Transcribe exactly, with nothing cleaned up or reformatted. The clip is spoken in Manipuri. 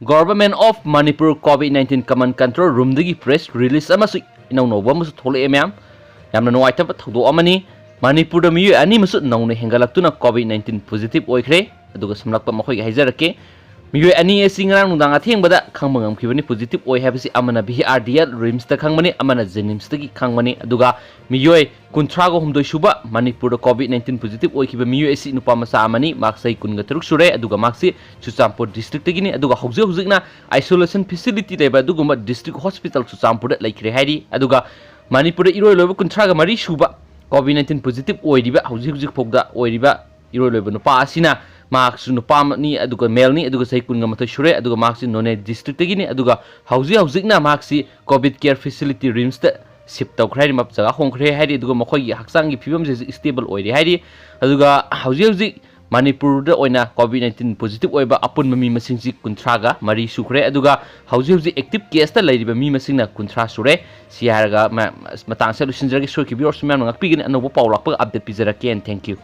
Government of Manipur COVID nineteen Command Control Roomꯗꯒꯤ press release ꯑꯃꯁꯨ ꯏꯅꯧ ꯅꯧꯕ ꯑꯃꯁꯨ ꯊꯣꯛꯂꯛꯑꯦ ꯃꯌꯥꯝ꯫ ꯌꯥꯝꯅ ꯅꯨꯡꯉꯥꯏꯇꯕ ꯊꯧꯗꯣꯛ ꯑꯃꯅꯤ꯫ ꯃꯅꯤꯄꯨꯔꯗ ꯃꯤꯑꯣꯏ ꯑꯅꯤ ꯑꯃꯁꯨ ꯅꯧꯅ ꯍꯦꯟꯒꯠꯂꯛꯇꯨꯅ COVID nineteen positive ꯑꯣꯏꯈ꯭ꯔꯦ꯫ ꯑꯗꯨꯒ ꯁꯝꯂꯞꯄ ꯃꯈꯣꯏꯒꯤ ꯍꯥꯏꯖꯔꯛꯀꯦ꯫ ꯃꯤꯑꯣꯏ ꯑꯅꯤ ꯑꯁꯤ ꯉꯔꯥꯡ ꯅꯨꯡꯗꯥꯡ ꯑꯊꯦꯡꯕꯗ ꯈꯪꯕ ꯉꯝꯈꯤꯕꯅꯤ positive ꯑꯣꯏ ꯍꯥꯏꯕꯁꯤ꯫ ꯑꯃꯅ VRDL RIMSꯇ ꯈꯪꯕꯅꯤ, ꯑꯃꯅ JNIMSꯇꯒꯤ ꯈꯪꯕꯅꯤ꯫ ꯑꯗꯨꯒ ꯃꯤꯑꯣꯏ ꯀꯨꯟꯊ꯭ꯔꯥꯒ ꯍꯨꯝꯗꯣꯏ ꯁꯨꯕ ꯃꯅꯤꯄꯨꯔꯗ COVID nineteen positive ꯑꯣꯏꯈꯤꯕ ꯃꯤꯑꯣꯏ ꯑꯁꯤ ꯅꯨꯄꯥ ꯃꯆꯥ ꯑꯃꯅꯤ꯫ ꯃꯍꯥꯛ ꯆꯍꯤ ꯀꯨꯟꯒ ꯇꯔꯨꯛ ꯁꯨꯔꯦ꯫ ꯑꯗꯨꯒ ꯃꯍꯥꯛꯁꯤ ꯆꯨꯔꯆꯥꯟꯄꯨꯔ districtꯇꯒꯤꯅꯤ꯫ ꯑꯗꯨꯒ ꯍꯧꯖꯤꯛ ꯍꯧꯖꯤꯛꯅ isolation facility ꯂꯩꯕ ꯑꯗꯨꯒꯨꯝꯕ district hospital ꯆꯨꯔꯆꯥꯟꯄꯨꯔꯗ ꯂꯩꯈ꯭ꯔꯦ ꯍꯥꯏꯔꯤ꯫ ꯑꯗꯨꯒ ꯃꯅꯤꯄꯨꯔꯗ ꯏꯔꯣꯏ ꯂꯣꯏꯕ ꯀꯨꯟꯊ꯭ꯔꯥꯒ ꯃꯔꯤ ꯁꯨꯕ COVID nineteen positive ꯑꯣꯏꯔꯤꯕ, ꯍꯧꯖꯤꯛ ꯍꯧꯖꯤꯛ ꯐꯥꯎꯗ ꯑꯣꯏꯔꯤꯕ ꯏꯔꯣꯏ ꯂꯣꯏꯕ ꯅꯨꯄꯥ ꯑꯁꯤꯅ, ꯃꯍꯥꯛꯁꯨ ꯅꯨꯄꯥ ꯑꯃꯅꯤ, ꯑꯗꯨꯒ maleꯅꯤ, ꯑꯗꯨꯒ ꯆꯍꯤ ꯀꯨꯟꯒ ꯃꯥꯊꯣꯏ ꯁꯨꯔꯦ꯫ ꯑꯗꯨꯒ ꯃꯍꯥꯛꯁꯤ ꯅꯣꯅꯦ districtꯇꯒꯤꯅꯤ꯫ ꯑꯗꯨꯒ ꯍꯧꯖꯤꯛ ꯍꯧꯖꯤꯛꯅ ꯃꯍꯥꯛꯁꯤ COVID care facility RIMSꯇ shift ꯇꯧꯈ꯭ꯔꯦ ꯍꯥꯏꯔꯤ, ꯃꯞ-, ꯖꯒꯥ ꯍꯣꯡꯈ꯭ꯔꯦ ꯍꯥꯏꯔꯤ꯫ ꯑꯗꯨꯒ ꯃꯈꯣꯏꯒꯤ ꯍꯛꯆꯥꯡꯒꯤ ꯐꯤꯕꯝꯁꯦ ꯍꯧꯖꯤꯛ stable ꯑꯣꯏꯔꯦ ꯍꯥꯏꯔꯤ꯫ ꯑꯗꯨꯒ ꯍꯧꯖꯤꯛ ꯍꯧꯖꯤꯛ ꯃꯅꯤꯄꯨꯔꯗ ꯑꯣꯏꯅ COVID nineteen positive ꯑꯣꯏꯕ ꯑꯄꯨꯟꯕ ꯃꯤ ꯃꯁꯤꯡꯁꯤ ꯀꯨꯟꯊ꯭ꯔꯥꯒ ꯃꯔꯤ ꯁꯨꯈ꯭ꯔꯦ꯫ ꯑꯗꯨꯒ ꯍꯧꯖꯤꯛ ꯍꯧꯖꯤꯛ active caseꯇ ꯂꯩꯔꯤꯕ ꯃꯤ ꯃꯁꯤꯡꯅ ꯀꯨꯟꯊ꯭ꯔꯥ ꯁꯨꯔꯦ꯫ ꯁꯤ ꯍꯥꯏꯔꯒ ꯃ-, ꯃꯇꯥꯡꯁꯤꯗ ꯂꯣꯏꯁꯤꯟꯖꯔꯒꯦ꯫ ꯁꯣꯏꯈꯤꯕ viewers ꯃꯌꯥꯝꯅ ꯉꯥꯛꯄꯤꯒꯅꯤ꯫ ꯑꯅꯧꯕ ꯄꯥꯎ ꯂꯥꯛꯄꯒ update ꯄꯤꯖꯔꯛꯀꯦ and thank you꯫